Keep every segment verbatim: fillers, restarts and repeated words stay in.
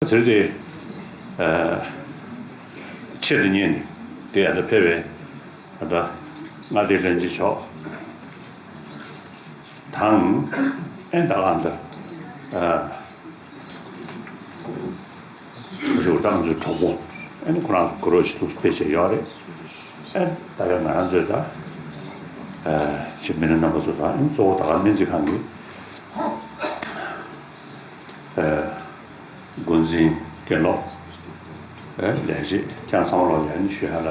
དེར་དེ། ཨ། ཆེད་དུ་གཉེར་ནས་དེ་ཡང་ད་ཕེབས་པའི་ད་ལྟ་མངའ་སྡེ་ལྷན་རྒྱས་མཆོག་དང་། ཨེ་ད་གང་ད། ཨ། ཞུ་ད་ང་ཚོའི་གྲོགས་པོ། ཨེ་ནི་ཁོ་རང་ཚོ་གུ་རུ་ཞིག་ཐུགས་སུ་ཕེབས་བྱས་ཡོད་རེད། ཨེ་ད་ག་ང་རང་ཚོའི་ད། ཨ། ཆེད་མི་སྣ་རྣམ་པ་ཚོ་དང་། ཨེ་གཙོ་བོ་ད་ག་སྨན་རྩིས་ཁང་གི། ཨ། འགོ་འཛིན་དགེ་སློབ། ཨེ་ལས་བྱེད་ཁྱེད་ཚང་མ་ལོག་ཡ་ནི་ཞུ་ཡ་ལ།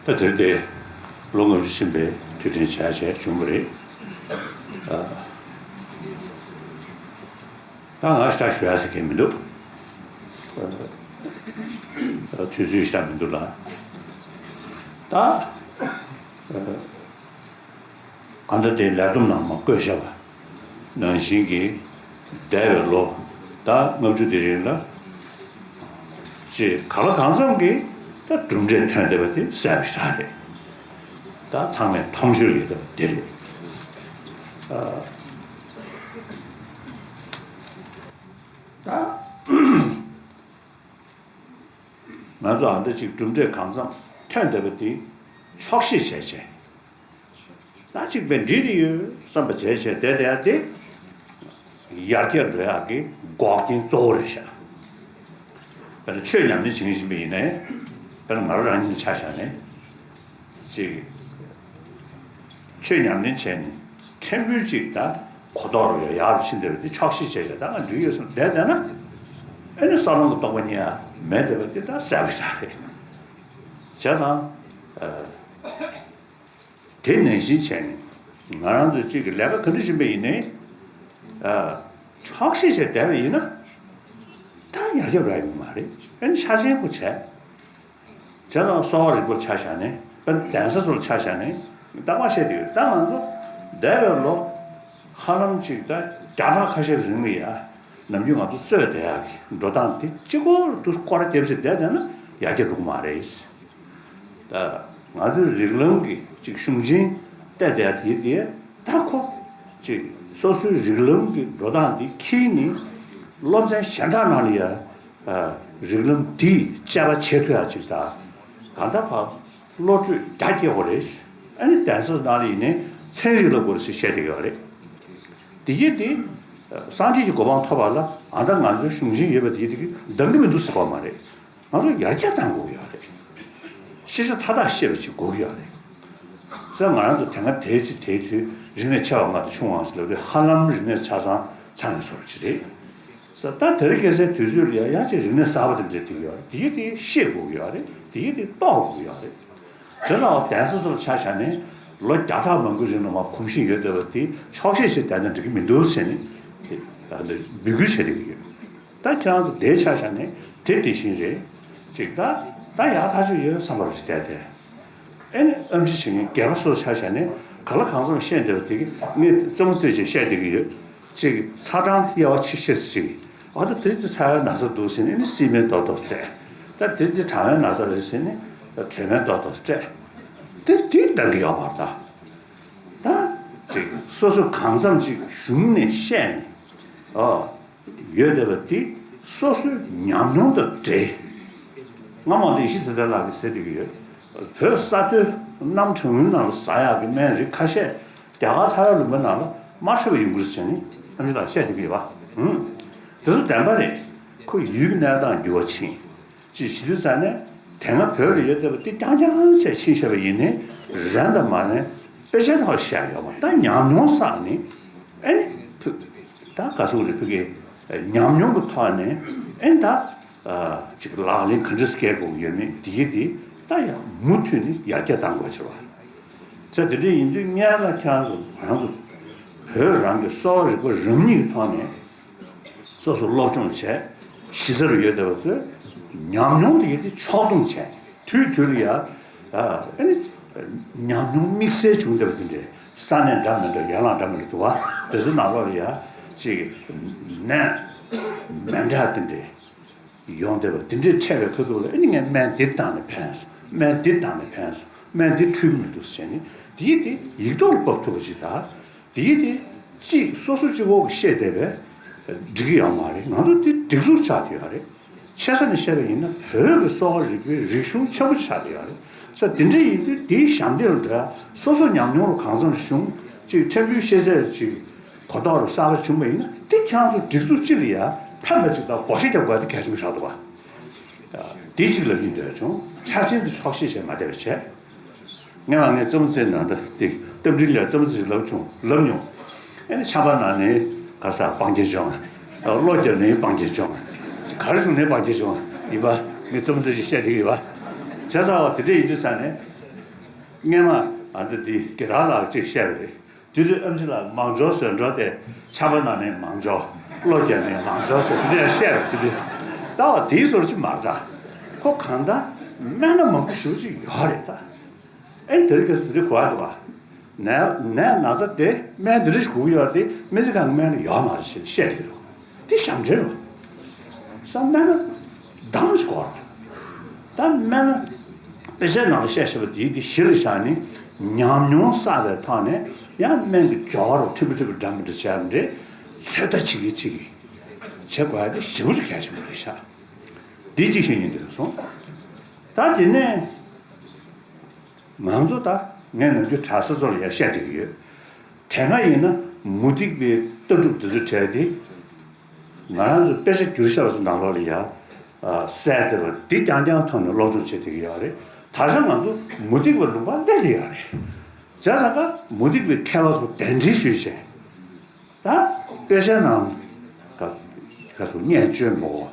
ད་དེར་དེ་ལོ་ལྔ་བཅུ་ཕྱིན་པའི་དུས་དྲན་བྱ་བྱས་བྱུང་བ་རེད། ཨ། ད་ང་ཞིག་ཞུ་ཡ་ཟེར་མཁན་མི་འདུག། ཨ། དུས་ཚོད་ཞིག་མི་འདུག་ལ། ད། ཨ། གང་ལྟར་དེ་ལས་བསྡོམས་ནང་མ་བཀོད་བཞག་པ་ནང་བཞིན་གྱི་འདས་པའི་ལོ་ད་ལྔ་བཅུ་དེ་རིང་ལ་ཅེས་གང་ལ་གང་འཚམ་གྱི་ད་གྲུབ་འབྲས་ཐོན་བསྡད་པ་དེ་གསལ་པོ་ཞིག་རེད། ད་ཚང་མས་མཐོང་ཆོས་ཡོད་བསྡད་པ་དེ་རེད། ཨ། ད། ང་ཚོ་ཨ་འདྲ་ཅིག་གྲུབ་འབྲས་གང་འཚམ་ཐོན་བསྡད་པ་དེ་ཆོག་ཤེས་བྱས་བྱས། ད་ཅིག་པའི་འགྲིག་དེ་ཡོད་བསམ་པ་བྱས་བྱས་བསྡད་བསྡད་ཡ་དེ། ཡར་རྒྱས་འགྲོ་ཡག་གི་འགོག་རྐྱེན་གཙོ་བོ་རེད་ཤག། དཔེར་ན་ཆོས་ཉམས་ལེན་བྱེད་མཁན་ཞིག་ཡིན་ནའི། དཔེར་ན་ང་རང་རང་ཉིད་ཆ་བཞག་ནས། ཅིག་ཆོས་ཉམས་ལེན་བྱས་ནས་ཕྲན་བུ་ཅིག་ད་གོ་རྟོགས་རུ་ཡག་རུ་ཕྱིན་བསྡད་པ་དེ་ཆོག་ཤེས་བྱས་བྱས། ད་ང་འགྲིག་ཡོད་བསམ་བསྡད་བསྡད་ན། ཨེ་ནི་ས་ལམ་གྱི་རྟོགས་པ་རྙེད་ཡ་མེད་བསྡད་པ་དེ་ད་གསལ་པོ་ཞིག་རེད། བྱས་ཙང་། ཨ། དེ་ནང་བཞིན་བྱས་ནས་ང་རང་ཚོ་གཅིག་གི་ལས་ཀ་ག་འདྲ་བྱེད་པ་ཡིན་ནའི། ཨ། ཆོག་ཤེས་བྱས་བསྡད་པ་ཡིན་ན། ད་ཡར་རྒྱས་འགྲོ་ཡ་ཡོང་གི་མ་རེད། ཨ་ནི་ཆ་ཤས་པོ་བྱས། བྱས་ཙང་གསོ་བ་རིག་པར་ཆ་བཞག་ནས། དཔེར་ན་གདན་ས་ཚོ་ལ་ཆ་བཞག་ནས་རྟག་པར་བཤད་དེ་ཡོད། ད་ང་ཚོ་འདས་པའི་ལོ་ཧ་ལམ་ཅིག་ད་བརྒྱ་ཕྲག་ཁ་ཤས་རིང་ལ་ཡ། ནམ་རྒྱུན་ང་ཚོ་རྩོད་བསྡད་ཡག་གི་འགྲོ་སྟངས་དེ་གཅིག་པོ་དུ་སྐོར་ར་བརྒྱབ་བྱས་བསྡད་བསྡད་ན་ཡར་རྒྱས་འགྲོ་གི་མ་རེད། ད་ང་ཚོའི་རིགས་ལམ་གྱི་ཅིག་གཞུང་ཆེན་བལྟས་བསྡད་ཡག་དེ་དེ་ད་ཁོ་ཅིག་སོ་སོའི་རིགས་ལམ་གྱི་འགྲོ་སྟངས་དེ་འཁྱེར་ནས་སློབ་ཚན་གཞན་དག་ནང་ལ་ཡ། ཨ། རིགས་ལམ་དེས་དཔྱད་པ་བྱེད་ཐུབ་ཡག་ཅིག་དང་། གང་ལྟར་ཕར་བློ་གྲོས་རྒྱ་སྐྱེད་དགོས་རེད། ཨ་ནི་གདན་ས་ནང་ལ་ཡིན་ནའི་ཚན་རིག་ལ་དགོས་རེད་ཟེར་བཤད་བསྡད་ཀྱི་ཡོད་རེད། དེ་གྱིས་དེ་སངས་རྒྱས་ཀྱི་གོ་འཕང་ཐོབ་པ་ལ་ཨ་ད་ང་ཚོའི་གཞུང་ཆེན་ཡོད་པ་དེ་དེ་གིས་འདང་གི་མི་འདུག་ཟེར་བ་མ་རེད། ང་ཚོ་ཡར་རྒྱས་གཏང་དགོས་ཀྱི་ཡོད་རེད། ཤེས་བྱ་མཐའ་དག་ཤེས་པ་ཅིག་དགོས་ཀྱི་ཡོད་རེད། ས་ང་རང་ཚོ་དེ་སྔ་དེའི་ཚེ་དེའི་དུས་རིག་གནས་ཆེ་བ་ལྔ་དང་ཆུང་བ་ལྔ་ཟེར་ལབ་དུས་ཧ་ལམ་རིག་གནས་ཆ་ཚང་ཚང་བའི་བཟོ་འདྲ་ཅིག་རེད། ས་ད་དེ་རིང་ཁ་སང་དུས་ཚོད་ལ་ཡ་ཡང་ཅིག་རིག་གནས་གསར་པ་དེ་འདྲ་ཐེབས་ཀྱི་ཡོད་རེད། དེ་གི་དེ་ཤེས་དགོས་ཀྱི་ཡོད་རེད། དེ་གི་དེ་རྟོགས་དགོས་ཀྱི་ཡོད་རེད། དེ་ལ་གདན་ས་ཚོ་ལ་ཆ་བཞག་ནས་ལོ་བརྒྱ་ཕྲག་མང་པོའི་རིང་ལ་མར་གོམས་གཤིས་ཡོད་བསྡད་པ་དེ་ཆོག་ཤེས་བྱས་བསྡད་ན་འགྲིག་གི་མི་འདུག་ཟེར་ནས་དེ་འབོད་སྐུལ་བྱེད་བསྡད་ཀྱི་ཡོད། ད་ཁྱེད་རང་ཚོ་དེའི་ཆ་བཞག་ནས་དེ་དེ་བཞིན་རེད། ཅིག་ད་ད་ཡག་ཐག་ཆོད་ཡོད་བསམ་པ་རུ་ཞིག་བསྡད་དེ། ཨེ་ནི་ཨེམ་ཆི་བྱེད་མཁན་སྒེར་པ་སོ་སོ་ཆ་བཞག་ནས་ག་ལ་གང་འཚམ་བཤད་བསྡད་པ་དེ་གི་ངས་རྩེད་མོ་རྩེད་བྱས་བཤད་བསྡད་ཀྱི་ཡོད། ཅིག་ཚ་གྲང་དབྱེ་བ་ཕྱེ་ཤེས་ཅིག་ཨ་ད་དེ་ཚོ་ཚ་བའི་ན་ཚ་འདུག་ཟེར་ནས་ནི་བསིལ་སྨན་ཏོག་ཏོག་སྤྲད། ད་དེ་དེ་གྲང་བའི་ན་ཚ་རེད་ཟེར་ནས་དྲོད་སྨན་ཏོག་ཏོག་སྤྲད། དེ་དེ་འདང་གི་ཡོད་མ་རེད་ད། ད་ཅིག་སོ་སོ་གང་འཚམ་ཅིག་གཞུང་ནས་བཤད་ནས། ཨོ། ཡོད་བསྡད་པ་འདི་སོ་སོའི་ཉམས་མྱོང་དང་འབྲེལ། སྔ་མ་ལ་ཡེ་ཤེས་དོན་གྲུབ་ལགས་ཀྱིས་ཟེར་བསྡད་ཀྱི་ཡོད། བོད་ས་མཐོའི་གནམ་གྲང་མོའི་ནང་ལ་ཟ་ཡག་གི་སྨན་རིགས་ཁ་ཤས་རྒྱ་གར་ཚ་བའི་ལུང་པའི་ནང་ལ་མ་འཕྲོད་པ་ཡོང་གི་རེད་ཟེར་ནས་ཨ་ནི་ལགས་བཤད་བསྡད་ཀྱི་ཡོད་པ། ཧུམ། དེ་ཚོ་བདེན་པ་རེད། ཁོ་ཡུལ་གྱི་གནས་སྟངས་འགྱུར་བ་ཕྱིན། ཅེས་བྱེད་དུས་ཙང་ནས་དེ་སྔ་བོད་ལ་ཡོད་བསྡད་པ་འདི་རྐྱང་རྐྱང་བྱས་ཕྱིན་བཞག་པ་ཡིན་ནའི་རན་དང་མ་རན་དཔེ་ཆའི་ཐོག་བཤད་ཡོད་པ་ད་ཉམས་མྱོང་བསགས་ནས་ཨེ་ནི་ཕུ་ད་ག་ཟེར་དགོས་རེད། ཕ་གིའི་ཉམས་མྱོང་གི་ཐོག་ནས་ཨེ་ནི་ད་ཅིག་ལག་ལེན་ག་འདྲ་སྐྱེལ་དགོས་ཀྱི་ཡོད་མེད་འདི་གི་འདི་ད་ཡང་མུ་མཐུད་ནས་ཡར་རྒྱས་གཏང་དགོས་ཀྱི་རེད་པ། ཚེ་འདི་འདྲ་ཡིན་དུས་སྔོན་ལ་ཁྱེད་རང་ཚོ་ང་རང་ཚོ་བོད་རང་གི་གསོ་བ་རིག་པ་རང་ཉིད་ཀྱི་ཐོག་ནས། སོ་སོ་སློབ་སྦྱོང་བྱས། གཞི་རྩར་ཡོད་བསྡད་པ་ཚོས་ཉམས་མྱོང་དེ་ཡིན་དེ་ཕྱོགས་བསྡོམས་བྱས། དུས་དུས་ལ་ཡ། ཨ་ནི། ཉམས་མྱོང་དམིགས་བསལ་བྱུང་བསྡད་པ་དེ་འདྲས་ས་གནས་འདྲ་མི་འདྲ་ཡན་ལག་འདྲ་མི་འདྲ་འདུག་པ། དེ་ཚོ་ནང་ལོགས་ལ་ཡ། ཅིག་ནད་མི་འདྲ་དེ་འདྲས་ཡོང་བསྡད་པ་དེ་འདྲས་འཕྲད་པའི་ཁ་ཐུག་ལ་ཨ་ནི་ངས་སྨན་འདི་བཏང་ནས་ཕན་སོང་། སྨན་འདི་བཏང་ནས་ཕན་སོང་། སྨན་འདི་འཕྲོད་ཀྱི་མི་འདུག་ཟེར་ནས་དེ་ཡིན་དེ་ཡིག་ཐོག་ལ་ཕབ་ཐུབ་པ་ཅིག་དང་། དེའི་དེ་གཅིག་སོ་སོ་གཅིག་པོ་གིས་བཤད་བསྡད་པའི་ འགྲིག་གི་ཡོད་མ་རེད། ང་ཚོ་དེ་སྒྲིག་འཛུགས་ཆགས་བསྡད་ཡོད་རེད། ཆེ་ས་ནས་བཤད་པ་ཡིན་ན་བོད་ཀྱི་གསོ་བ་རིག་པའི་རིག་གཞུང་ཆེན་པོ་ཆགས་བསྡད་ཡོད་རེད། ས་དེ་འདྲ་ཡིན་དུས་དེའི་ཞབས་འདེགས་ལ་འགྲོ་ཡ། སོ་སོ་ཉམས་མྱོང་ལ་གང་འཚམ་ཞུང་ཅིག་ཕྲན་བུའི་ཤེས་ཚད་ཅིག་གོ་རྟོགས་རུ་གསར་པ་བྱུང་བ་ཡིན་ན་དེ་ཁྱེད་རང་ཚོ་སྒྲིག་འཛུགས་སྤྱི་ལ་ཡ་ཕན་པ་ཅིག་དང་བགོ་བཤའ་རྒྱབ་དགོས་དེ་གལ་ཆེན་པོ་ཆགས་འདུག་བ། དེ་གཅིག་ལབ་ཀྱི་འདོད་བྱུང་། ཆ་ཆེན་དུ་ཆོག་ཤེས་བྱས་མ་བསྡད་པ་བྱས། སྔོན་མ་ངས་རྩེད་མོ་རྩེ་ན་འདྲ་དེ་རྟ་མགྲིན་ལ་རྩེད་མོ་རྩེ་ལབ་བྱུང་ལབ་མྱོང་། ཨེ་ནི་ཆམ་པ་ན་ནས་ག་ས་སྤང་རྒྱན་བྱུང་། གློ་རྒྱབ་ནས་སྤང་རྒྱན་བྱུང་། གར་བྱུང་ནས་སྤང་རྒྱན་བྱུང་ཡིན་པ་ངས་རྩེད་མོ་རྩེ་ཞིག་བཤད་དེ་ཡོད་པ། བྱས་ཙང་བ་དེ་འདྲ་ཡིན་དུས་ས་ནས། སྔོན་མ་ཨ་འདི་འདི་དགེ་ཐང་ལགས་ཅིག་བཤད་པ་རེད། དེ་དུས་ཨེམ་ཆི་ལགས་མང་ཇོ་ཟེར་འགྲོ་དེ་ཆམ་པ་ན་ནས་མང་ཇོ་གློ་རྒྱབ་ནས་མང་ཇོ་ཟེར་དེ་འདྲ་བཤད་པ་དེ་དུས་ད་བ་དེའི་སོར་ཅིག་མ་རྩ་ཁོ་གང་ལྟར་སྨན་སྣ་མང་པོ་ཞེ་པོ་ཅིག་ཡོད་རེད་ད། ཨེ་དེ་རིང་ཁ་སང་དེ་རིང་གོ་ཡག་འདུག་བ། ནད་ནད་ན་ཚ་དེ་སྨན་དེ་འདྲ་ཞིག་དགོས་ཀྱི་ཡོད་རེད་དེ་སྨན་རྩིས་ཁང་གི་སྨན་ལ་ཡོད་མ་རེད་ཞེས་བཤད་ཀྱི་འདུག་དེ་ཞབས་འདྲེན་རེད། སམ་སྨན་སྣ་གདངས་ཤིག་གོ་རེད། ད་སྨན་སྣ་དཔེ་ཆའི་ནང་ལ་བཤད་བཤད་པ་དེ་དེ་གཞི་ལ་བཞག་ནས་ཉམས་མྱོང་བསགས་པའི་ཐོག་ནས་ཡང་སྨན་གྱི་སྦྱོར་བ་རུ་ཕྲན་བུ་ཕྲན་བུ་འདྲ་མི་འདྲ་བྱས་པ་འདྲ་ཚོད་ལྟ་བྱེད་ཀྱི་བྱེད་ཀྱི་བྱེད་དགོས་ཡ་དེ་ཞེ་པོ་ཅིག་གལ་ཆེན་པོ་རེད་ཤག་དེ་གཅིག་བཤད་སྙིང་འདོད་སོང་། ད་དེ་ནས། ང་ཚོ་ད་ངས་ནམ་རྒྱུན་གྲྭ་ས་ཚོ་ལ་ཡང་བཤད་བསྡད་ཀྱི་ཡོད། དེ་སྔ་ཡིན་ན་མུ་སྟེགས་པའི་ལྟ་གྲུབ་དེ་ཚོ་བྲལ་ཏེ། ང་རང་ཚོ་དཔེ་ཆ་བསྒྱུར་བཞག་པ་ཚོ་ནང་ལོགས་ལ་ཡང་གསལ་བསྡད་པ་འདི་རྐྱང་རྐྱང་ཐོག་ནས་སློབ་སྦྱོང་བྱེད་བསྡད་ཀྱི་ཡོད་རེད། ད་ཆ་ང་ཚོ་མུ་སྟེགས་པའི་ལུང་པ་སླེབས་བསྡད་ཡོད་རེད། བྱས་ཙང་ཀ་མུ་སྟེགས་པའི་མཁས་པ་ཚོ་གདན་འདྲེན་ཞུས་བྱས། ད་དཔེ་ཆའི་ནང་ག་ག་ཚོད་བརྙས་བཅོས་མོ།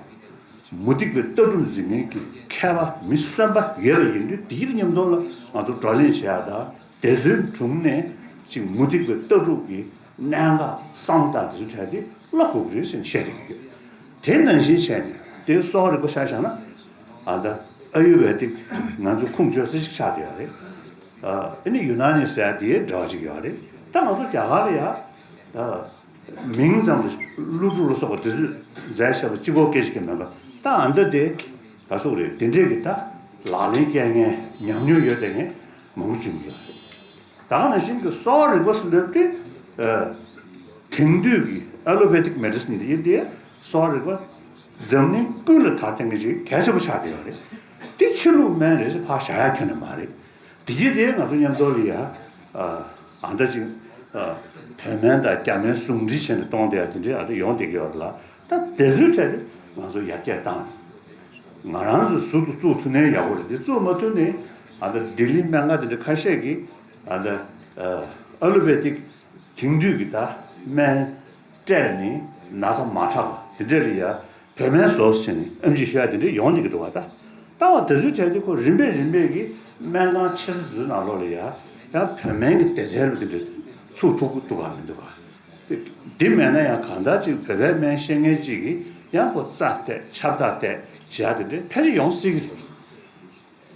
མུ་སྟེགས་པའི་ལྟ་གྲུབ་འཛིན་མཁན་གྱི་མཁས་པ་མི་གསོན་པ་ཡོད་པ་ཡིན་དུས་དེའི་མཉམ་དུ་ལ་ང་ཚོ་བགྲོ་གླེང་བྱེད་ཡ་དང་དེ་ཚོའི་དྲུང་ནས་ཅིག་མུ་སྟེགས་པའི་ལྟ་གྲུབ་ཀྱི་གནད་འགག་བསམ་སྟངས་དེ་ཚོ་བྲལ་ཏེ་བསླབ་དགོས་ཀྱི་རེད་ཟེར་ནས་བཤད་བསྡད་ཀྱི་ཡོད། དེ་ནང་བཞིན་བྱས་ནས་དེ་གསོ་བ་རིག་པ་ཆ་བཞག་ན་ཨ་ད་ཨ་ཡུར་ཝེ་ཏིག་ང་ཚོ་ཁུངས་བཅོལ་ས་ཞིག་ཆགས་བསྡད་ཡོད་རེད། ཨ་ནི་ཡུ་ན་ནི་ཟེར་ཡ་དེའི་འབྲེལ་བ་ཅིག་ཡོད་རེད། ད་ང་ཚོ་རྒྱ་གར་ལ་ཡ། མིང་ཙམ་དུ་ཀླུ་སྒྲུབ་ལ་སོགས་པ་དེ་ཚོས་མཛད་བཞག་པ་གཅིག་པོ་སྐད་ཆ་གི་མིན་པ། ད་ཨ་མདའ་དེ་ག་སོགས་རེད། དེ་འདྲས་ཀྱི་ད་ལག་ལེན་སྐྱེལ་མཁན་ཉམས་མྱོང་ཡོད་བསྡད་མཁན་མང་པོ་བྱུང་གི་ཡོད་རེད། ད་ག་ནང་བཞིན་གྱི་གསོ་བ་རིག་པ་སུ་འདེབས་དུས་དེང་དུས་ཀྱི་ཨ་ལོ་པེ་ཐིག་མེ་ཌི་སིན་འདི་ཡིན་ཏེ་གསོ་བ་རིག་པ་འཛམ་གླིང་ཀུན་ལ་དར་ཐེངས་ཀྱི་ཅིག་གལ་ཆེན་པོ་ཆགས་ཀྱི་ཡོད་རེད། དེ་ཕྱི་ལུགས་སྨན་རེད་ཟེར་ཕར་བཞག་ཡ་ཁྱོན་ནས་མ་རེད། དེ་རྗེས་དེ་ང་ཚོ་མཉམ་དུ་ལ་ཡ། ཨ་ད་ཅིག་བོད་སྨན་དང་རྒྱ་སྨན་ཟུང་འབྲེལ་བྱས་ནས་གཏོང་བསྡད་ཡ་དེ་འདྲའི་ཨ་ད་ཡོང་བསྡད་ཀྱི་ཡོད་རེད་ལ། ད་དེ་ཚོའི་གྲས་དེ་ང་ཚོ་ཡར་རྒྱས་བཏང་། ང་རང་ཚོས་ཟུར་དུ་བཙུགས་ཐུབ་ན་ཡག་པོ་རེད། དེ་བཙུགས་མ་ཐུབ་ནས་ཨ་ད་ལྡི་ལི་སྨན་ཁང་དེ་འདྲ་ཁ་ཤས་ཀྱིས་ཨ་ད་ཨ་ལོ་པེ་ཐིག་དེང་དུས་ཀྱི་ད་སྨན་སྤྲད་ནས་ན་ཚ་མ་དྲག་པ་དེ་འདྲ་ལ་ཡ། བོད་སྨན་བཟོ་ཟེར་ནས་ཨེམ་ཆི་ཞུ་ཡ་དེ་འདྲ་ཡོང་བསྡད་ཀྱི་འདུག་བ་ད། ད་བ་དེ་ཚོའི་གྲས་དེ་ཁོ་རིམ་པས་རིམ་པས་ཀྱི་སྨན་ཁང་ཆེ་ས་དེ་ཚོའི་ནང་ལོགས་ལ་ཡ་ཡང་བོད་སྨན་གྱི་སྡེ་ཚན་ལ་དེ་འདྲ་ཚུགས་ཐུབ་ཀྱི་འདུག་ག་མི་འདུག་ག་དེ་མེད་ན་ཡང་གང་ལྟར་ཅིག་བོད་པའི་སྨན་ཤེས་མཁན་ཅིག་གིས་ཡང་ཁོ་རྩ་གཏད་ཁྱབ་བརྡལ་གཏད་བྱེད་ཡ་དེ་འདྲ་ཕལ་ཆེར་ཡོང་སྲིད་ཀྱི་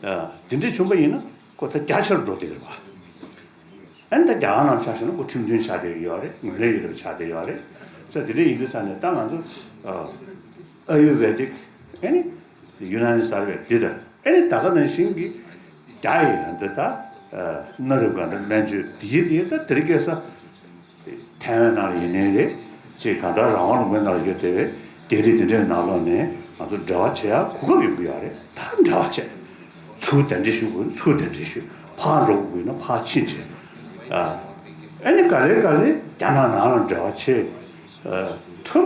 རེད། དེ་འདྲ་བྱུང་པ་ཡིན་ན་ཁོ་ད་རྒྱ་ཆེར་འགྲོ་བསྡད་ཀྱི་རེད་བ། ཨ་ནི་ད་རྒྱ་གར་ནང་ཆ་བཞག་ན་ཁོ་ཁྲིམས་མཐུན་ཆགས་བསྡད་ཡོད་རེད། ངོས་ལེན་ཡོད་པ་ཆགས་བསྡད་ཡོད་རེད། ས་དེ་འདྲ་ཡིན་དུས་ས་ནས་ད་ང་ཚོ་ཨ་ཡུར་ཝེ་ཏིག་ཨ་ནི་ཡུ་ན་ནི་ས་ཡུར་ཝེ་ཏིག་དང་ཨ་ནི་ད་ག་ནང་བཞིན་གྱི་རྒྱ་ཡི་འདི་ད་གནའ་རབས་ག་འདྲ་སྨན་བཅོས་དེ་ཡི་དེ་ད་དེ་རིང་ཁ་སང་། ཐའེ་ཝན་ནང་ལ་ཡིན་ནའི་རེད། ཅེས་གང་ལྟར་རང་དབང་ལུང་པའི་ནང་ལ་ཡོད་བསྡད་པའི་རྒྱ་རིགས་དེ་འདྲའི་ནང་ལོགས་ནས་ང་ཚོ་འབྲེལ་བ་བྱེད་ཡ་གོ་སྐབས་ཡོང་གི་ཡོད་རེད། ད་འབྲེལ་བ་བྱེད། ཚུར་གདན་འདྲེན་ཞུ་དགོས་ན་ཚུར་གདན་འདྲེན་ཞུ། ཕར་འགྲོ་དགོས་ན་ཕར་ཕྱིན་བྱེད། ཨ་ཨ་ནི་ག་ལེ་ག་ལེ་རྒྱ་ནག་ནང་ལ་འབྲེལ་བ་བྱེད་ཐུབ་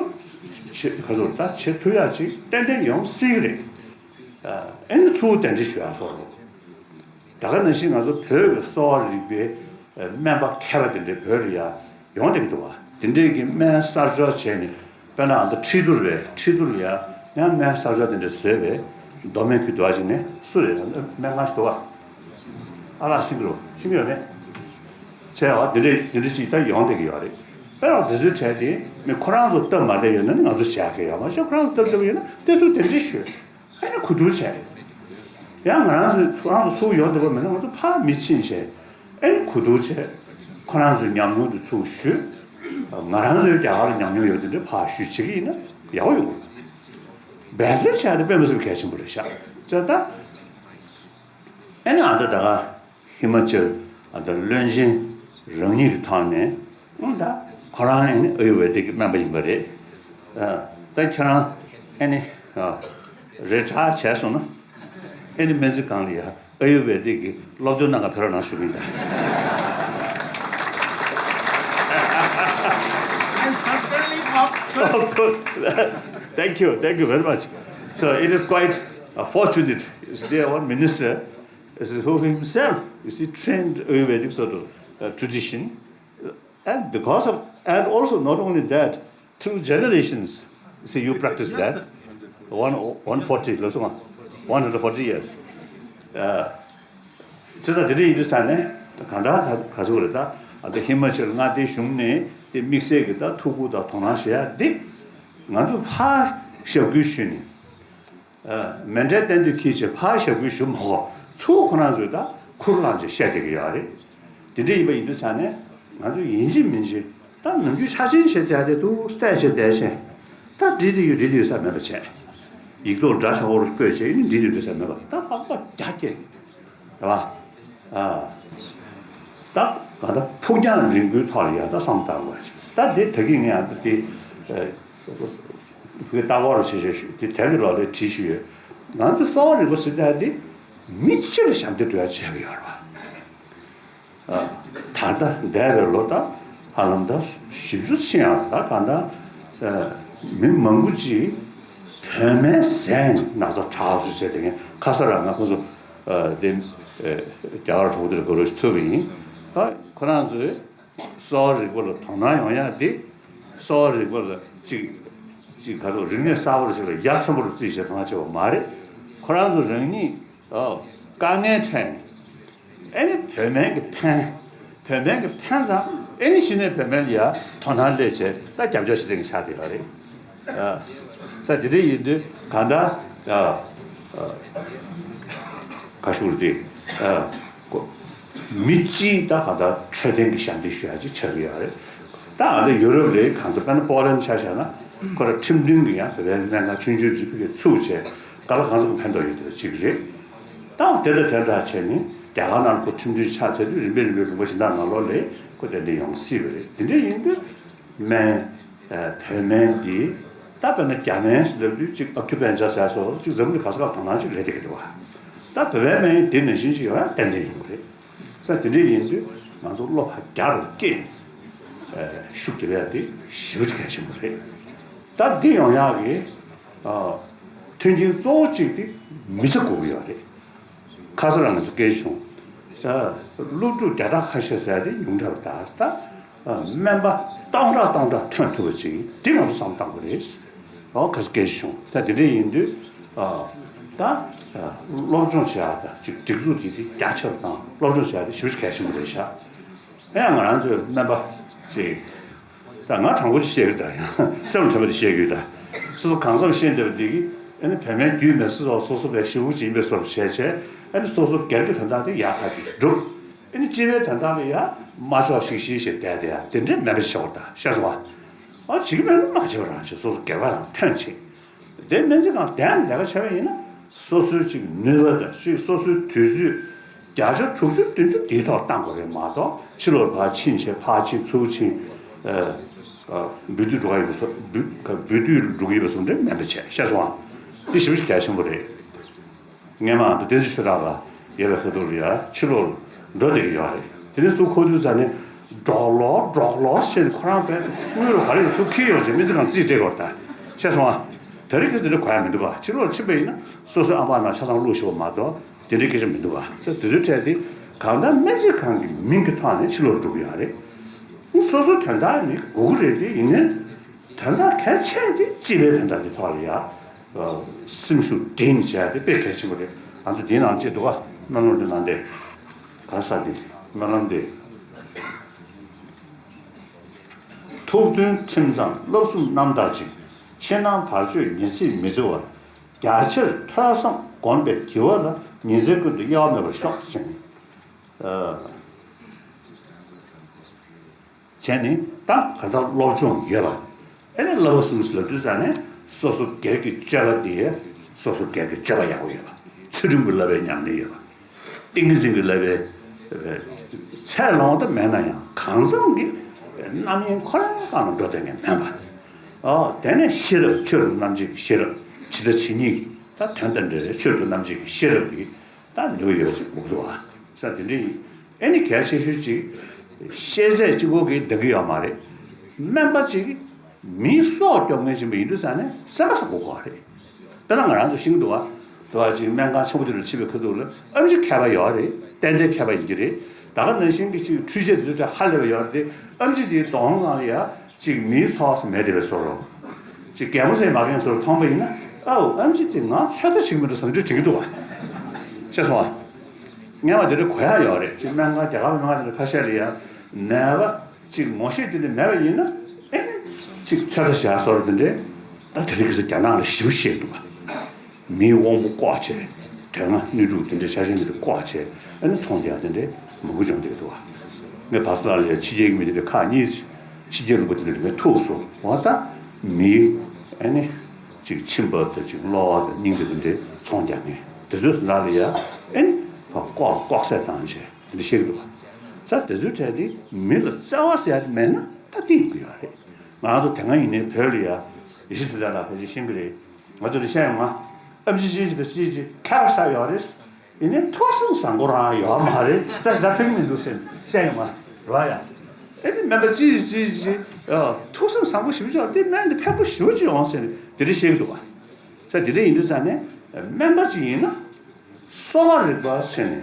བྱེད་ག་ཚོད་ད་བྱེད་ཐུབ་ཡ་ཅིག་ཏན་ཏན་ཡོང་སྲིད་ཀྱི་རེད། ཨ་ཨ་ནི་ཚུར་གདན་འདྲེན་ཞུ་ཡ་སོགས་རེད། ད་ག་ནང་བཞིན་ང་ཚོ་བོད་ཀྱི་གསོ་བ་རིག་པའི་སྨན་པ་མཁས་པ་དེ་འདྲའི་བོད་ལ་ཡ་ཡོང་བསྡད་ཀྱི་འདུག་བ། དེ་འདྲའི་གི་སྨན་གསར་སྦྱོར་བྱས་ནས་དཔེར་ན་ཨ་མདོ་ཁྲི་ཐུར་བའི་ཁྲི་ཐུར་ལ་ཡ་ཡང་སྨན་གསར་སྦྱོར་དེ་འདྲ་བཟོས་པའི་མདོ་སྨད་ཁུལ་དུ་བ་ཞིག་ནས་སུ་རེད། སྨན་ཁང་ཞིག་འདུག་བ། ཨ་ལགས་ཤིང་གི་རོ་ཤིང་གི་ཡོད་མེད། བྱས་བ་དེ་འདྲའི་དེ་འདྲ་ཞིག་ད་ཡོང་བསྡད་ཀྱི་ཡོད་རེད། དཔེར་ན་དེ་ཚོའི་གྲས་དེ་མི་ཁོ་རང་ཚོ་སྟབས་མ་བདེ་ཡོད་ན་ནི་ང་ཚོ་བྱ་གི་ཡོད་མ་གཏོགས་ཁོ་རང་ཚོ་སྟབས་བདེ་པོ་ཡོད་ན་དེ་ཚོ་དེ་འདྲའི་ཞུས། ཨ་ནི་གོ་བསྡུར་བྱས། ཡང་ང་རང་ཚོའི་ཁོ་རང་ཚོ་ཚུར་ཡོང་ཐུབ་པ་མེད་ན་ང་ཚོ་ཕར་མི་ཕྱིན་བྱས། ཨ་ནི་གོ་བསྡུར་བྱས། ཁོ་རང་ཚོའི་ཉམས་མྱོང་དེ་ཚུར་ཞུས། ང་རང་ཚོའི་རྒྱ་གར་ལ་ཉམས་མྱོང་ཡོད་དེ་འདྲ་ཕར་ཞུས་བྱེད་ཀྱི་ཡིན་ན་ཡག་པོ་ཡོང་གི་རེད། འབད་བརྩོན་བྱས་ཏེ་དཔེ་མི་སྲིད་པ་གལ་ཆེན་པོ་རེད་ཤག་ཅེས་ད། ཨ་ནི་ཨ་ད་ད་ག་ཧི་མ་ཅལ་ཨ་ད་བློན་ཆེན་རང་ཉིད་ཀྱི་ཐོག་ནས་ཨ་ད་ཁོ་རང་ཨ་ནི་ཨ་ཡུར་ཝེ་ཏིག་གི་སྨན་པ་ཡིན་པ་རེད། ཨ། ད་ཁྱེད་རང་ཨ་ནི་ཨ་རི་ཊ་ཡར་བྱས་སོང་ན་ཨ་ནི་སྨན་རྩིས་ཁང་ལ་ཡ་ཨ་ཡུར་ཝེ་དིག་གི་སློབ་སྟོན་གནང་ག་ཕེབས་རོགས་གནང་ཞུ་གི་ཡིན་ད། I certainly hope so. Of course. Thank you. Thank you very much. So it is quite uh, fortunate. Is there one minister is who himself is he trained Ayurvedic sort of uh, tradition, and because of and also not only that, two generations. See, you practice that. One one forty, one hundred forty years. Uh, བྱས་ཙང་དེ་འདྲ་ཡིན་དུས་ཙང་ནས་གང་ལྟར་ག་ག་ཚོད་རེད་ད། ཨ་ད་ཧི་མ་ཅལ་མངའ་སྡེའི་གཞུང་ནས་དེ་དམིགས་བསལ་གྱི་ད་ཐུགས་ཁུར་དང་དོ་སྣང་བྱེད་ཡ་འདི་ང་ཚོ་ཕར་ཞབས་སྐུལ་ཞུས་ནས། ཨ། མཎྜལ་རྟེན་འབྲེལ་འཁྱེར་བྱས་ཕར་ཞབས་སྐུལ་ཞུ་མ་དགོས་ཚུར་ཁོ་རང་ཚོས་ད་ཁུར་བླངས་བྱས་བཤད་བསྡད་ཀྱི་ཡོད་རེད། དེ་འདྲ་ཡིན་པ་ཡིན་དུས་ཙང་ནས་ང་ཚོ་ཡིན་གཅིག་མིན་གཅིག་ད་ནམ་རྒྱུན་འཆར་ཅན་བྱས་བསྡད་དེ་འདུག་སྟེགས་བྱས་བསྡད་བྱས་ད་འགྲིག་དེ་ཡོད་འགྲིག་དེ་ཡོད་ས་མེད་པ་བྱས། ཡིག་ཐོག་འདྲ་ཆགས་པོ་བཀོད་བྱས་ཡིན་འགྲིག་དེ་ཡོད་ས་མེད་པ་ད་ལྷག་པ་རྒྱ་སྐྱེད། རེད་བ། ཨ། ད་གང་ལྟར་ཕུགས་རྒྱང་རིང་པོའི་ཐོག་ལ་ཡང་ད་བསམ་བློ་བཏང་དགོས་ཀྱི། ད་དེ་ད་གིན་ངས་ཡང་ད་དེ་ཨ་བོད་ལྟ་སྐོར་བྱེད་བྱེད་ཞུ་དེ་དེ་ལ་ལོག་ལས་བྲིས་ཞུས་ཡོད། ང་ཚོ་གསོ་བ་རིག་པ་ཟེར་ཡ་དེ་མི་སྤྱི་ལ་ཞབས་འདེགས་སྒྲུབ་ཡ་བྱེད་ཀྱི་ཡོད་རེད་བ། ཨ། ད་ལྟ་འདས་པའི་ལོ་ད་ཧ་ལམ་ད་བཞི་བཅུ་ཕྱིན་ཡང་ད་གང་ལྟར་ཨ་མི་མང་པོ་ཅིག་བོད་སྨན་ཟས་ནས་ན་ཚ་དྲག་སོང་བྱས་དེ་ངས་ཁ་སང་རང་ང་ཁོ་ཚོ། ཨ། དེ་ཨ་རྒྱ་གར་གྲོགས་པོ་དེར་གོ་རོགས་ཞིག་ཐུག་པ་ཡིན། ཨ། ཁོ་རང་ཚོས་གསོ་བ་རིག་པ་ལ་དོ་སྣང་ཡོང་ཡ་དེ་གསོ་བ་རིག་པ་ལ་གཅིག་གཅིག་ག་ཚོད་རིག་གནས་གསར་པ་ཞིག་ལ་ཡ་མཚན་པོ་རུ་བརྩིས་བྱས་དོ་སྣང་བྱས་པ་མ་རེད། ཁོ་རང་ཚོ་རང་ཉིད་ཨ་དཀའ་ངལ་འཕྲད་ནས། ཨེ་ནི་བོད་སྨན་གྱི་ཕན། བོད་སྨན་གྱི་ཕན་ཙམ་ཨེ་ནི་གཞི་ནས་བོད་སྨན་ལ་ཡ་དོ་སྣང་སླེབས་བྱས་ད་རྒྱབ་སྐྱོར་བྱེད་མཁན་ཆགས་བསྡད་ཡོད་རེད། ཨ། ས་དེ་འདྲ་ཡིན་དུས་གང་ལྟར་ཨ་ཨ་ག་ཞུ་རེད་དེ། ཨ། ཀོ་མི་གཅིག་ད་གང་ལྟར་འཕྲོད་བསྟེན་གྱི་ཞབས་འདེགས་ཞུ་ཡ་ཅིག་ཆགས་ཀྱི་ཡོད་རེད། ད་ཨ་ད་ཡུ་རོབ་ལ་གང་ས་དཔེར་ན་པོ་ལན་ཆ་བཞག་ན་ཁོ་ར་ཁྲིམས་མཐུན་གྱི་ཡང་བོད་པའི་སྨན་ཁང་ཆུང་ཆུང་ཅིག་ཕ་གིར་ཚུགས་བྱས་ག་ལ་གང་འཚམ་ཕན་ཐོགས་ཡོད་དེ་ཅིག་རེད། ད་དེ་དང་དེ་འདྲ་བྱས་ནས་རྒྱ་གར་ནང་ལ་ཁོ་ཁྲིམས་མཐུན་ཆགས་ཚར་དུས་རིམ་པས་རིམ་པས་ལུང་པ་གཞན་དག་ནང་ལོགས་ལ་ཁོ་དེ་འདྲ་ཡོང་སྲིད་པ་རེད། དེ་འདྲ་ཡིན་དུས་སྨན་ཨ་བོད་སྨན་འདི་ད་དཔེར་ན་རྒྱ་སྨན་ཟེར་ལབ་དུས་གཅིག་ཨ་ཁུ་པན་ཇ་ཟེར་སོགས་གཅིག་འཛམ་གླིང་ག་ས་ག་དོ་སྣང་ཅིག་སླེབས་བསྡད་ཀྱི་འདུག་བ། ད་བོད་པའི་སྨན་ཡིན་དེ་ནང་བཞིན་ཅིག་ཡོང་ཡ་ཏན་ཏན་ཡིན་དགོས་རེད། ས་དེ་འདྲ་ཡིན་དུས་ང་ཚོ་བློ་ཕར་རྒྱ་རུ་བསྐྱེད་ནས་ཤུགས་རྒྱབ་ཡ་དེ་ཞེ་པོ་ཅིག་གལ་ཆེན་པོ་རེད། ད་འདི་ཡོང་ཡག་གི་ཨ་མཐུན་རྐྱེན་གཙོ་བོ་གཅིག་དེ་མི་ཚེ་དགོས་ཀྱི་ཡོད་རེད། ཁ་སང་རང་ང་ཚོ་སྐད་ཆ་བྱུང་། ཨ་སློབ་ཕྲུག་བརྒྱ་ཕྲག་ཁ་ཤས་ཟེར་ཡ་དེ་ཉུང་དྲགས་པ་ད་ད་ཨ་སྨན་པ་སྟོང་ཕྲག་སྟོང་ཕྲག་ཐོན་ཐུབ་པ་ཅིག་འདི་ང་ཚོ་བསམ་བཏང་དགོས་རེད། ཨོ་ཁ་སང་སྐད་ཆ་བྱུང་། ད་དེ་འདྲ་ཡིན་དུས་ཨ་ད་ཨ་སློབ་སྦྱོང་བྱེད་ཡ་ད་ཅིག་སྒྲིག་འཛུགས་དེ་དེ་རྒྱ་ཆེ་བ་དང་སློབ་སྦྱོང་བྱེད་ཡ་དེ་ཞེ་པོ་ཅིག་གལ་ཆེན་པོ་རེད་ཤག་ཡང་ང་རང་ཚོའི་སྨན་པ་ཅིག་ད་ང་དྲང་པོ་ཅིག་བཤད་ཡོད་ད། ཡང་སེམས་ལ་དྲན་པ་དེ་བཤད་ཡོད་ད། སོ་སོ་གང་འཚམ་ཤེས་འདོད་པ་དེ་གིས་ཨ་ནི་བོད་སྨན་རྒྱུས་མེད་སོ་སོ་སོ་སོ་བས་ཞེ་པོ་ཅིག་ཡིན་པའི་བཟོ་འདྲ་བྱས་བྱས་ཨ་ནི་སོ་སོ་སྒེར་གྱི་དོན་དག་དེ་ཡག་ཐག་ཆོད་ཅིག་སྒྲུབ། ཨ་ནི་སྤྱི་པའི་དོན་དག་ལ་ཡ་མ་ཆོག་ཤིག་ཤིག་བྱས་བསྡད་དེ་ཡ་དེ་འདྲའི་མེད་པ་ཞིག་བྱེད་དགོས་ད། ཤེས་སོང་ཨ། ཨ་བྱེད་ཀྱི་མེད་ན་མ་བྱེད་པ་རང་བྱེད། སོ་སོ་སྒེར་པ་རང་ཐོན་བྱེད། དེ་སྨན་རྩིས་ཁང་བསྡད་ནས་ལས་ཀ་བྱས་པ་ཡིན་ན་སོ་སོའི་ཅིག་ནུས་པ་དང་ཅིག་སོ་སོའི་དུས་ཚོད་བརྒྱ་ཆ་དྲུག་ཅུ་བདུན་ཅུ་དེའི་ཐོག་བཏང་དགོས་རེད་མ་གཏོགས་ཕྱི་ལོགས་ཕར་ཕྱིན་བྱས་ཕར་ཕྱིན་ཚུར་ཕྱིན། ཨ་ཨ་འབུལ་སྡུད་འགྲོ་ག་ཡོད་པ་སོགས་འབུལ་འབུལ་སྡུད་འགྲོ་གི་ཡོད་པ་སོགས་འདྲ་མེད་པ་བྱས། ཤེས་སོང་ཨ། དེ་ཞེ་པོ་ཅིག་གལ་ཆེན་པོ་རེད། སྔས་མ་ཨ་མདོ་བསྟན་འཛིན་ཆོས་གྲགས་ལགས་ཡོད་པའི་ཁ་ཐུག་ལ་ཡ་ཕྱི་ལོགས་ལ་འགྲོ་བསྡད་ཀྱི་ཡོད་རེད། དེ་ནས་ཚུར་འཁོར་དུས་ཙ་ནས་འབྲོག་ལོག་འབྲོག་ལོག་ཟེར་ནས་ཁོ་རང་དཔེ་དངུལ་རུ་ག་རེ་ཡོད་ཚུར་འཁྱེར་ཡོང་བྱས་སྨན་རྩིས་ཁང་རྩིས་སྤྲད་དགོས་རེད་ད། ཤེས་སོང་ཨ། དེ་རིང་ཁ་སང་དེ་འདྲ་གོ་ཡ་མི་འདུག་ག་ཕྱི་ལོགས་ཕྱིན་པ་ཡིན་ན་སོ་སོའི་ཨ་ཕ་ནང་ཆ་ཚང་བླུགས་ཤོག་མ་གཏོགས་དེ་འདྲའི་སྐད་ཆ་མི་འདུག་ག་ས་དེ་ཚོའི་གྲས་དེ་གང་ལྟར་སྨན་རྩིས་ཁང་གི་མིང་གི་ཐོག་ནས་ཕྱི་ལོགས་འགྲོ་གི་ཡོད་རེད། སོ་སོའི་དོན་དག་ནི་དགོས་ཀྱི་རེད་དེ་ཡིན་ནའི་དོན་དག་གལ་ཆེ་དེ་སྤྱི་པའི་དོན་དག་དེ་ཐོག་ལ་ཡ་སེམས་ཤུགས་སྒྲིལ་ནས་བྱས་དེ་དཔེ་གལ་ཆེན་པོ་རེད། ཨ་ནི་དེའི་ནང་བཅད་འདུག་ག་སྨོན་ལམ་དེ་ནང་དེ་ག་ས་དེ་སྨོན་ལམ་དེ། ཐུགས་མཐུན་ཁྲིམས་གཙང་བསླབ་གསུམ་རྣམ་དག་ཅིང་། ཕྱི་ནང་བར་གཅོད་ཉེར་འཚེ་མི་བརྩི་བར། རྒྱ་ཆེར་ཐོས་བསམ་སྒོམ་པའི་བགྱི་བ་ལ། ཉིན་མཚན་ཀུན་ཏུ་གཡེལ་བ་མེད་པར་ཤོག་ཅེས་ནི། ཨ། བྱས་ནས་ད་ག་ཚོད་སློབ་སྦྱོང་ཡོད་པ། ཨེ་ནས་བསླབ་པ་གསུམ་ཟེར་ལབ་དུས་ཙ་ནས་སོ་སོ་སྒེར་གྱི་སྤྱོད་པ་དེ་སོ་སོ་སྒེར་གྱི་སྤྱོད་པ་ཡག་པོ་ཡོད་པ། ཚུལ་ཁྲིམས་ཀྱི་བསླབ་པའི་ཉམས་ལེན་ཡོད་པ། ཏིང་ངེ་འཛིན་གྱི་བསླབ་པའི་ཚད་ལོངས་དུ་མེད་ན་ཡང་གང་འཚམ་གྱི་རྣམ་གཡེང་ཁོ་རང་གང་ལ་འགྲོ་བསྡད་མཁན་མེད་པ། ཨ་དེ་ནས་ཤེས་རབ། ཆོས་དང་རྣམ་འབྱེད་ཀྱི་ཤེས་རབ། ཇི་ལྟ་ཇི་སྙེད་ཀྱི་ད་དོན་དང་འབྲེལ་བའི་ཆོས་དང་རྣམ་འབྱེད་ཀྱི་ཤེས་རབ་ཀྱི་ད་ནུས་པ་ཡོད་པ་ཅིག་དགོས་འདུག་ཨ། ས་དེ་འདྲ་ཡིན། ཨེ་ནི་གལ་ཆེ་ཤོས་ཅིག་ཤེས་ཚད་གཅིག་པོ་གིས་འདང་གི་ཡོད་མ་རེད། སྨན་པ་ཅིག་མིའི་སྲོག་སྐྱོབ་མཁན་ཅིག་ཡིན་དུས་ཙང་ནས་སེམས་པ་བཟང་པོ་དགོས་པ་རེད། དཔེར་ན་ང་རང་ཚོ་ཤེས་ཀྱི་འདུག་བ། དུ་བ་ཅིག་སྨན་ཁང་ཆེན་པོ་དེ་ལ་ཕྱིན་པའི་ཁ་ཐུག་ལ་ཨེམ་ཆི་མཁས་པ་ཡོད་རེད། ཏན་ཏན་མཁས་པ་ཡིན་གྱི་རེད། ད་ག་ནང་བཞིན་གྱི་ཅིག་འཕྲུལ་ཆས་དེ་ཚོ་ཧ་ལས་པ་ཡོད་རེད་དེ། ཨེམ་ཆི་དེའི་གདོང་ཁ་ལ་ཡ་ཅིག་མིའི་ཚོགས་སུ་མེད་བསྡད་པའི་བཟོ་འདྲ། ཅིག་གད་མོ་ཟེར་མ་གད་བཟོ་འདྲ་མཐོང་པ་ཡིན་ན། ཨའུ་ཨེམ་ཆི་དེ་ང་ཚོད་ལྟ་བྱེད་ཀྱི་མི་འདུག་བསམ་གྱི་དྲན་གྱི་འདུག་བ། ཤེས་སོང་བ། སྔོན་མ་དེ་འདྲ་གོ་ཡ་ཡོད་རེད། ཅིག་སྨན་ཁང་རྒྱ་གར་སྨན་ཁང་དེ་འདྲ་ཁ་ཤས་ལ་ཡ་ནད་པ་ཅིག་ངོ་ཤེས་དེ་འདྲ་མེད་པ་ཡིན་ན། ཨེ་ནི་ཅིག་ཚོད་ལྟ་བྱ་བཟོ་འདྲ་དེ་འདྲས་ད་དེ་རིང་ཁ་སང་རྒྱ་ནག་ལ་ཞེ་པོ་ཤེས་འདུག་བ། མིའི་དབང་པོ་བཀོག་བྱས། དོན་ལྔ་སྣོད་དྲུག་དེ་འདྲའི་ཆ་ཤས་འདི་འདྲ་བཀོག་བྱས། ཨ་ནི་ཚོང་རྒྱག་དེ་འདྲའི་མང་པོ་བྱུང་བསྡད་འདུག་བ། ངས་བར་སྐབས་ལ་ཡ་ཕྱི་རྒྱལ་གྱི་མི་དེ་འདྲ་ཁག་གཉིས། ཕྱི་རྒྱལ་ལུང་པ་དེ་འདྲ་ངས་ཐུག་སོང་བ། ད་མིའི་ཨ་ནི་ཅིག་མཆིན་པ་དང་ཅིག་གློ་བ་དང་སྙིང་དེ་འདྲའི་ཚོང་རྒྱག་མཁན་དེ་ཚོའི་ནང་ལ་ཡ་ཨ་ནི་བཀོག་བཀོག་ཟས་བཏང་བྱས་དེ་འདྲ་བཤད་ཀྱི་འདུག་བ། ས་དེ་ཚོའི་གྲས་དེ་མི་ལ་བརྩེ་བ་ཟེར་ཡ་དེ་མེད་ན་ད་བསྟན་དགོས་ཡོད་རེད། ང་ཚོ་དེ་སྔ་ཡིན་ནའི་བོད་ལ་ཡ་ཡེ་ཤེས་མཚོ་རྒྱལ་ལགས་ཕལ་ཆེར་ཤེས་ཀྱི་རེད། ང་ཚོ་ལ་བཤད་ཡོང་ང་། ཨེམ་ཆི་ཅི་ཞིག་དང་ཅི་ཞིག་ཁྱད་པར་ཆགས་ཡོད་རེད། ཡིན་ནའི་ཐུགས་སེམས་བཟང་པོ་རང་ཡོད་མ་རེད། ས་ཞིག་ད་ཕན་གྱི་མི་འདུག་ཟེར་བཤད་ཡོང་ང་རེད་བ་ཡ། ཨེ་ནི་སྨན་པ་ཅི་ཞིག་ཅི་ཞིག་ཅི་ཨ་ཐུགས་སེམས་བཟང་པོ་ཞེ་པོ་ཅིག་ཡོད་དེ་སྨན་དེ་ཕན་པོ་ཞེ་པོ་ཅིག་ཡོང་ཟེར་ནས་དེ་འདྲ་བཤད་ཀྱི་འདུག་བ། ས་དེ་འདྲ་ཡིན་དུས་ཙང་ནས་སྨན་པ་ཅིག་ཡིན་ན། གསོ་བ་རིག་པ་ཟེར་ནས་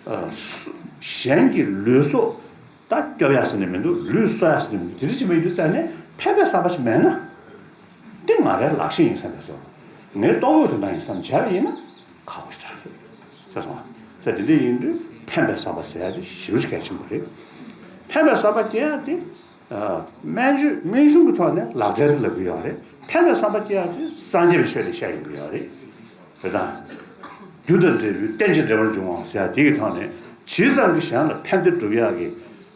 ཨ་སུ་གཞན་གྱི་ལུས་སྲོག་ད་སྐྱོབ་ཡ་ཟེར་ནས་མི་འདུག་ལུས་གསོ་ཡ་ཟེར་ནས་མི་འདུག་དེ་འདྲ་ཅིག་མ་ཡིན་དུས་ཙང་ནས་ཕན་པའི་བསམ་པ་ཞིག་མེད་ན། འདི་ང་རའི་ལག་ཤེས་ཡིན་བསམ་པའི་བཟོ། ངའི་ལྟོ་གོས་དོན་དག་ཡིན་བསམ་བྱས་པ་ཡིན་ན་ཁག་པོ་ཞིག་རེད། ཤེས་སོང་ང་། ས་དེ་འདྲ་ཡིན་དུས་ཕན་པའི་བསམ་པ་ཟེར་ཡ་དེ་ཞེ་པོ་ཅིག་གལ་ཆེན་པོ་རེད། ཕན་པའི་བསམ་པ་སྐྱེ་ཡ་དེ། ཨ་སྨན་བཅོས་སྨན་གཞུང་གི་ཐོག་ནས་ལག་རྩལ་དེ་ལབ་ཀྱི་ཡོད་རེད། ཕན་པའི་བསམ་པ་སྐྱེ་ཡག་དེ་སངས་རྒྱས་པའི་ཆོས་དེ་བཤད་ཡོང་གི་ཡོད་རེད། རེད་དང་། རྒྱུ་དང་འབྲས་བུའི་རྟེན་ཅིང་འབྲེལ་བར་འབྱུང་བ་ཟེར་ཡག་དེ་གི་ཐོག་ནས་ཇི་ཙམ་གྱིས་གཞན་ལ་ཕན་བདེ་སྒྲུབ་ཡག་གི་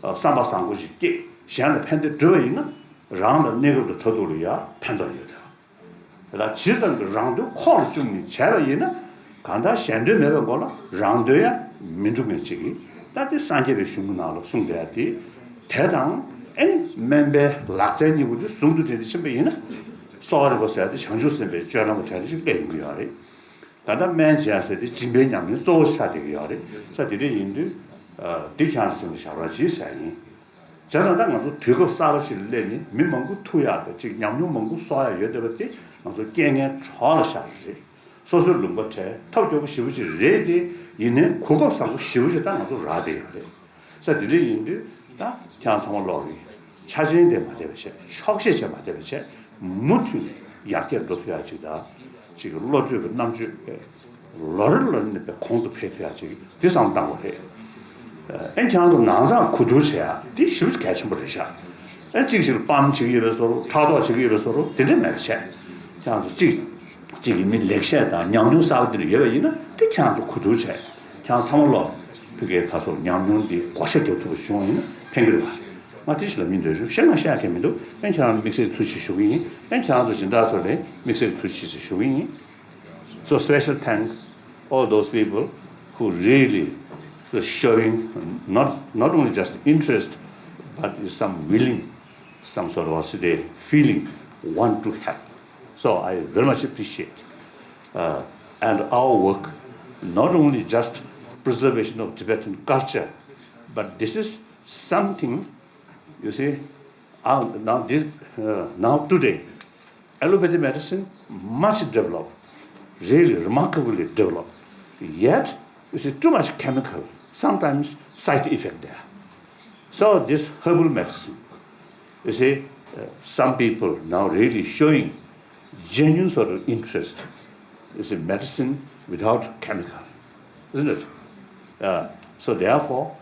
ཨ་བསམ་པ་བཟང་པོ་ཞིག་སྐྱེས། གཞན་ལ་ཕན་བདེ་སྒྲུབ་པ་ཡིན་ན་རང་ལ་གནས་སྐབས་དང་མཐར་ཐུག་ལ་ཡང་ཕན་ཐོགས་ཡོད་དེ། ད་ཇི་ཙམ་གྱིས་རང་དོན་ཁོག་ལ་བཅུག་ནས་བྱས་པ་ཡིན་ན། གང་ལྟར་གཞན་དོན་མེད་པའི་སྒོ་ལ་རང་དོན་ཡང་མི་འགྲུབ་མཁན་ཅིག་གིས། ད་དེ་སངས་རྒྱས་པའི་གཞུང་གི་ནང་ལ་གསུངས་བསྡད་ཡ་དེ། དེ་དང་ཨེ་ནི་སྨན་པའི་ལག་རྩལ་གཉིས་པོ་དེ་ཟུང་དུ་འབྲེལ་ནས་ཕྱིན་པ་ཡིན་ན། གསོ་བ་རིག་པ་ཟེར་ཡ་དེ་བྱང་ཆུབ་སེམས་དཔའི་སྤྱོད་ལམ་གྱི་གྲས་དེ་ཞིག་སླེབས་ཡོང་གི་ཡོད་རེད། ད་ལྟ་སྨན་སྦྱིན་ཟེར་དེ་སྦྱིན་པའི་ཉམས་ལེན་གཙོ་བོ་ཆགས་བསྡད་ཀྱི་ཡོད་རེད། ས་དེ་འདྲ་ཡིན་དུས། ཨ་འདི་ཁྱེད་རང་ཚོ་སེམས་ལ་བཞག་རོགས་གྱིས་ཟེར་ཡ་ཡིན། བྱས་ཙང་ད་ང་ཚོ་དུས་སྐབས་གསར་པ་ཞིག་ལ་སླེབས་ནས་མི་མང་པོ་ཐུག་ཡག་དང་ཅིག་ཉམས་མྱོང་མང་པོ་གསོག་ཡག་ཡོད་བསྡད་པ་དེ་ང་ཚོ་རྐྱེན་ངན་གྲོགས་ལ་བཞག་རེད། སོ་སོའི་ལུང་པ་བྲལ་ཐབས་སྐྱོ་པོ་ཞེ་པོ་ཅིག་རེད་དེ། ཡིན་ནའི་གོ་སྐབས་བཟང་པོ་ཞེ་པོ་ཅིག་ད་ང་ཚོ་རག་བསྡད་ཡོད་རེད། ས་དེ་འདྲ་ཡིན་དུས་ད་ཁྱེད་རང་ཚང་མ་ལོག་གིས་ཆ་རྐྱེན་དེ་མ་བསྡད་པ་བྱས། ཆོག་ཤེས་བྱས་མ་བསྡད་པ་བྱས། མུ་མཐུད་ནས་ཡར་རྒྱས་འགྲོ་ཐུབ་ཡག་ཅིག་དང་། ཅིག་གི་བློ་གྲོས་ཀྱི་རྣམ་དཔྱོད་པས་ལོ་རེ་ལོ་རེ་ནས་པའི་གོང་དུ་འཕེལ་ཐུབ་ཡག་ཅིག་འདི་བསམ་བློ་བཏང་དགོས་རེད། ཨེ་ཁྱེད་རང་ཚོ་ནང་ཚང་གོ་བསྡུར་བྱེད་ཡག་འདི་ཞེ་པོ་གལ་ཆེན་པོ་རེད་ཤག་ཨེ་གཅིག་ཞིག་ལ་སྤམ་བྱེད་ཀྱི་ཡོད་པའི་བཟོ་འདྲ། ཕྲག་དོག་བྱེད་ཀྱི་ཡོད་པའི་བཟོ་འདྲ་དེ་འདྲ་མེད་པ་བྱས། ཁྱེད་རང་ཚོ་གཅིག་གཅིག་གི་མི་ལེགས་བཤད་དང་ཉམས་མྱོང་གསར་པ་འདི་འདྲ་ཡོད་པ་ཡིན་ན་དེ་ཁྱེད་རང་ཚོ་གོ་བསྡུར་བྱས། ཁྱེད་རང་ཚང་མ་ལོག་ཕ་གིའི་ཁ་སོགས་ཉམས་མྱོང་འདི་བགོ་བཤའ་རྒྱབ་ཐུབ་པ་བྱུང་བ་ཡིན་ན་ཕན་གྱི་རེད་བ། ང་དེ་ཞིག་ལབ་སྙིང་འདོད་བྱུང་། གཞན་ང་བཤད་མཁན་མི་འདུག་ཨེ་ཁྱེད་རང་ལ་དམིགས་བསལ་གྱི་ཐུགས་རྗེ་ཆེ་ཞུ་གི་ཡིན། ཨེ་ཁྱེད་རང་ཚོ་སྦྱིན་བདག་ཚོ་ལ་དམིགས་བསལ་གྱི་ཐུགས་རྗེ་ཆེ་ཞུ་གི་ཡིན། So special thanks all those people who really, uh, showing not, not only just interest, but is some willing, some sort of, say, feeling, want to help. So I very much appreciate, uh, and our work, not only just preservation of Tibetan culture, but this is something, you see, uh, now this, uh, now today, allopathy medicine much developed, really remarkably developed. Yet, you see, too much chemical, sometimes side effect there. So this herbal medicine, you see, uh, some people now really showing genuine sort of interest, you see, medicine without chemical, isn't it? Uh, so therefore,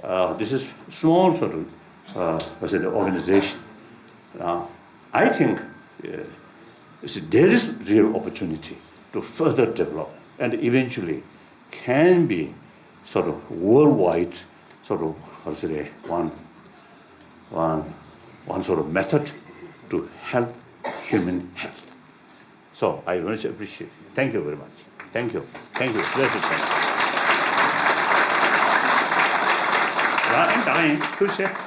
uh, this is small sort of, uh, let's say, the organization. Uh, I think, uh, you see, there is real opportunity to further develop and eventually can be sort of worldwide, sort of, how to say, one, one, one sort of method to help human health. So I very much appreciate it. Thank you very much. Thank you. Thank you. Blessed. Thank you. ཡང་ཨེ་ད་ག་ཡིན། ཐུགས་རྗེ་ཆེ།